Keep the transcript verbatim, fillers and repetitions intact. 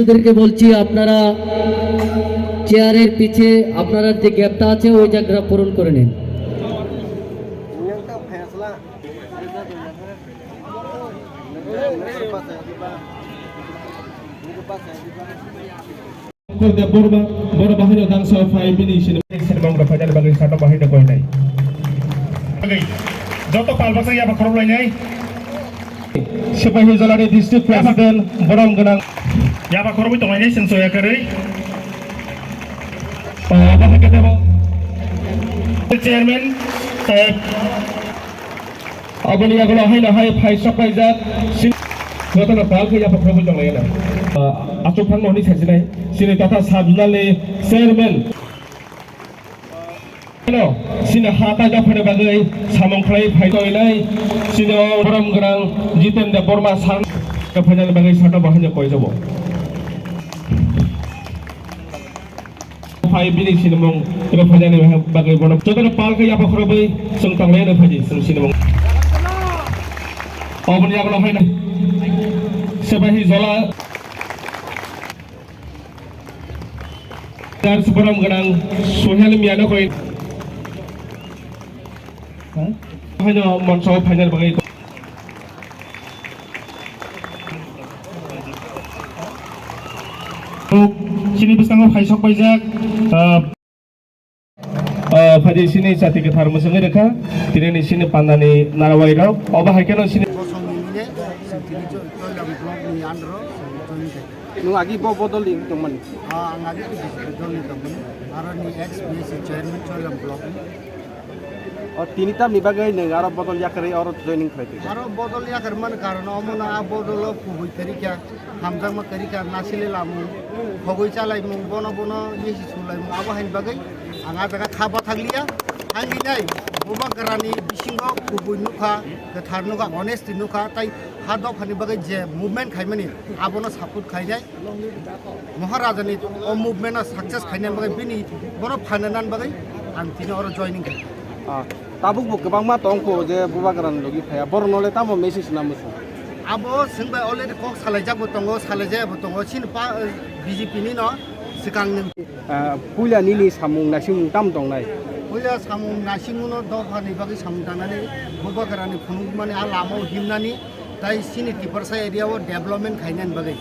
এদেরকে বলছি, আপনারা চেয়ারের পিছে আপনারা যে গ্যাপটা আছে, ওই জায়গাটা পূরণ করে নিন। Debbarma, borok bahai no dangsa phai bini sinimung rok phainani bagwi saka bahai no koinai. Joto pal baksa yaba khorok lainai. Sepai Hojolani district president borom gwnang. Yaba khorokwi tongnai chwng soya kwrwi. Bahai khe tebo. Chairman saheb. Aboni yagulo haino hai phai sok paijak. Jotono pal khe yapha khobwi tong laina. Achuk phang hwnwi sajinai. Chini tata sabjwnalni chairman. Haino chini ha ta japhani bagwi samung khlai phai toinai. Chini o borom gwnang Jiten Debbarma san japhani bagwi saka bahai no koijabo. Phai bini sinimung rok phainani bagwi bono jotono pal khe yapha khorokwi chwng tanglai rok phaidi chwng sinimung. Oboni yagulo haino Sepai Hojola. Church borom gwnang Sohel Miano koi. Haino monso phainani bagwi. Chini bwskango phaisok paijak, ah, ah, phaidi chini chati kwthar mwchangwi rwkha, tini ni chini pandani narawai rok, obo hai kheno chini. Bosong ni nini, sing tini jo-, Choilam block ni under o, sing tini kai. Nwng agi bo bodol ni tongmani? Ah, ang agi to B J P dol ni tongmani, aro ni ex B S C chairman Choilam block ni. O tini tamni bagwi nwng aro bodol yakarwi oro joining khlai tongkha? Aro bodol yakarmani karon omo no a bodol o kubui kwrwi kha, hamjakma kwrwi kha, nasile lamung, khogwi chalaimung, bono bono yesi sulaimung, abo haini bagwi ang a jaga kha bathakliya. Ang hinai Bubagrani bisingo kubui nukha, kwthar nukha, honesty nukha, tai ha dophani bagwi je movement khaimani abono support khainai. Maharajani o movement no success khaina bagwi bini bono phananani bagwi ang tini oro joining khaikha. Ah, tabuk bo kwbangma tongkho je Bubagrani logi phaiya, borokno le tamo message na muchung? Abo chwng bai already kok salaijak bo tongo, salaijaya bo tongo, chini pa, B J P ni no swkang nwng. Ah, puila nini samung naisingmung tamo tongnai? Puila samung naisingmung no dophani bagwi samung tangnani, Bubagrani phunukmani a lama o himnani, tai chini Tiprasa area o development khainani bagwi.